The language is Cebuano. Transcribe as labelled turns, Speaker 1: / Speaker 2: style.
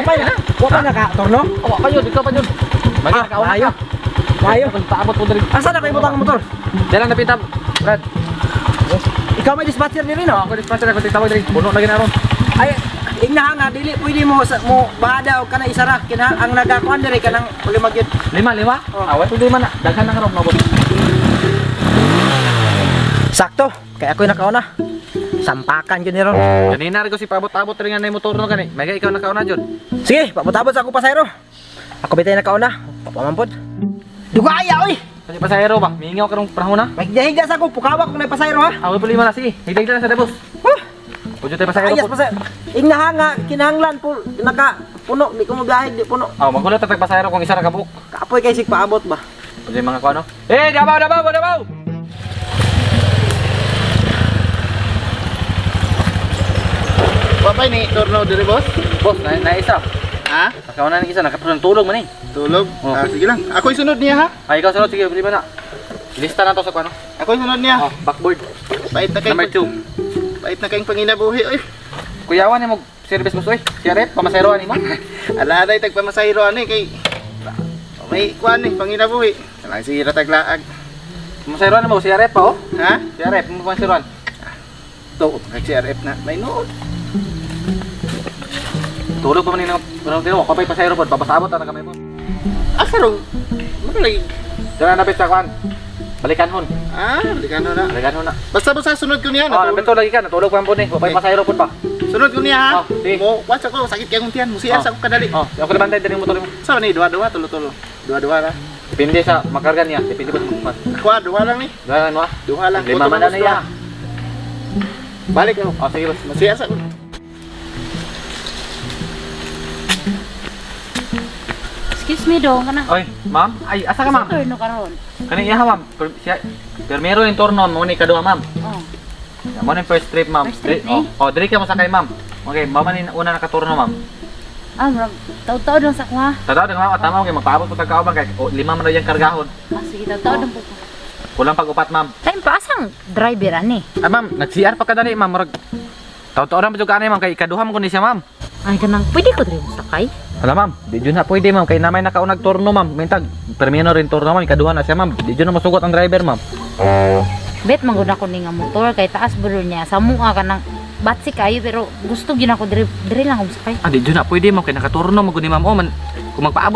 Speaker 1: Pa na. Wa pa naka torno?
Speaker 2: Awa pa yun, ikaw pa yun. Magi
Speaker 1: Ah,
Speaker 2: nakauna
Speaker 1: maayo.
Speaker 2: ka.
Speaker 1: Maayo.
Speaker 2: Paabot ko diri.
Speaker 1: Asa na ko ibutang ang motor?
Speaker 2: Diyan lang napita. Brad.
Speaker 1: Ikaw may dispatcher diri
Speaker 2: No,
Speaker 1: no?
Speaker 2: ako dispatcher ako tawag diri. Puno lagi na ron.
Speaker 1: Ay, ingna nga dili pwede mo sa, mo bahada og kana isara kina ang nagakuan diri kanang lima gyud.
Speaker 2: Lima, lima?
Speaker 1: Oh.
Speaker 2: Ah, wala lima na. Daghan na karon mabot.
Speaker 1: Sakto, kay ako'y nakauna. Sampakan gyud ni ron.
Speaker 2: Ganina rin ko si paabot-abot rin nga na yung motor no gani. May ikaw nakauna jud.
Speaker 1: Sige, pabutabot sa ako pasayro. Ako bitay nakauna. Papamampod. Dugaya oy.
Speaker 2: Kasi pasahero ba? Mingaw karong panahon na.
Speaker 1: Maghiga sa ako, pukawa kung pasayro ha.
Speaker 2: Ah, wala lima na sige. Higay lang sa debos.
Speaker 1: Huh?
Speaker 2: Pudyo tayo pasahero
Speaker 1: Ayas
Speaker 2: po.
Speaker 1: pasayro. Ingna nga kinahanglan po naka puno di ko mobiyahe di puno.
Speaker 2: Ah, magulat tatag pasahero kung isa ra ka buok.
Speaker 1: Kapoy kay sig paabot ba.
Speaker 2: Pudyo yung mga kuano. Eh, dabaw, dabaw, dabaw.
Speaker 3: Papay ni turno diri boss?
Speaker 2: Boss, na, na isa.
Speaker 3: Ha?
Speaker 2: Nakauna ni isa, nakapulong tulog man eh.
Speaker 3: Tulog?
Speaker 2: Oh.
Speaker 3: Ah, sige lang. Ako'y sunod niya ha.
Speaker 2: Ay, ikaw sunod, sige, lima na. Lista na to sa kuano.
Speaker 3: Ako'y sunod niya.
Speaker 2: Oh, backboard.
Speaker 3: Pait na kayong
Speaker 2: Number 2.
Speaker 3: Pait na kayong panginabuhi oy.
Speaker 2: Kuyawan ni mo service boss oy. Siya rep, pamaseroan nimo.
Speaker 3: Ala day tagpamasahiro ani kay may kuan ni panginabuhi. Alang sira taglaag.
Speaker 2: Pamaseroan mo siya rep pa oh.
Speaker 3: Ha?
Speaker 2: Siya rep, mo pamaseroan.
Speaker 3: Tuot kay CRF na. May nood.
Speaker 2: Tulog pa man ni nang tino, kapay pasahero pod, papasabot na kami po.
Speaker 3: Asa rong makalagi.
Speaker 2: Dara na sa kuan. Balikan hon.
Speaker 3: Ah, balikan na.
Speaker 2: Balikan hon na.
Speaker 3: Basta basta sunod ko niya
Speaker 2: Oh,
Speaker 3: natulog.
Speaker 2: beto lagi ka, natulog pa man pod eh. Wapay
Speaker 3: Okay.
Speaker 2: pasahero pod ba.
Speaker 3: Sunod ko niya ha.
Speaker 2: Oh, sige.
Speaker 3: Mo watch ako sakit kay akong tiyan. Mo siya
Speaker 2: Oh.
Speaker 3: sa ako kadali.
Speaker 2: Oh, ako na bantay diri motor mo.
Speaker 3: Sa ni duha-duha tulo-tulo. Duha-duha ra.
Speaker 2: Depende sa makarga niya, depende po sa mas.
Speaker 3: Ako ah, duha lang ni.
Speaker 2: Dara mo ah.
Speaker 3: Duha lang.
Speaker 2: Lima man na
Speaker 3: Kuto
Speaker 2: niya.
Speaker 3: duha. Balik ako.
Speaker 2: Oh, sige boss.
Speaker 3: Masiya sa ako.
Speaker 4: Excuse me dong, kana.
Speaker 2: Oy, ma'am. Ay, asa ka ma'am?
Speaker 4: Sa turno karon.
Speaker 2: Kani iya ma'am. Siya permero yung turno mo ni kaduha ma'am.
Speaker 4: Oh.
Speaker 2: Mo ni first trip ma'am.
Speaker 4: First trip,
Speaker 2: Diri- oh, oh, diri ka mo sakay ma'am. Okay, mama ni una nakaturno ma'am.
Speaker 4: Ah, murag taud-taud lang sa kuha.
Speaker 2: Tataw ding ma'am, tama kay magpaabot po tag kauban kay oh, lima man ra yang kargahon.
Speaker 4: Ah, sige, taud-taud lang po ko.
Speaker 2: Kulang pag upat ma'am.
Speaker 4: Time pa asang driver ani.
Speaker 2: Ay ma'am, nag-CR pa kadali ma'am, murag taw-taw ra man jud kaani ma'am kay ikaduha man kundi siya ma'am.
Speaker 4: Ay kanang pwede ko diri sakay.
Speaker 2: Hala ma'am, di jud na pwede ma'am kay namay nakaunag turno ma'am. Mintag permino rin turno ma'am, ikaduha na siya ma'am. Di jud na masugot ang driver ma'am.
Speaker 4: Bet man gud ako ni nga motor kay taas bulo niya. Sa mua kanang batsi kayo pero gusto gyud ako diri diri lang ako sakay.
Speaker 2: Ah, di jud na pwede ma'am kay nakaturno man gud ni ma'am. Oh, man kung magpaabot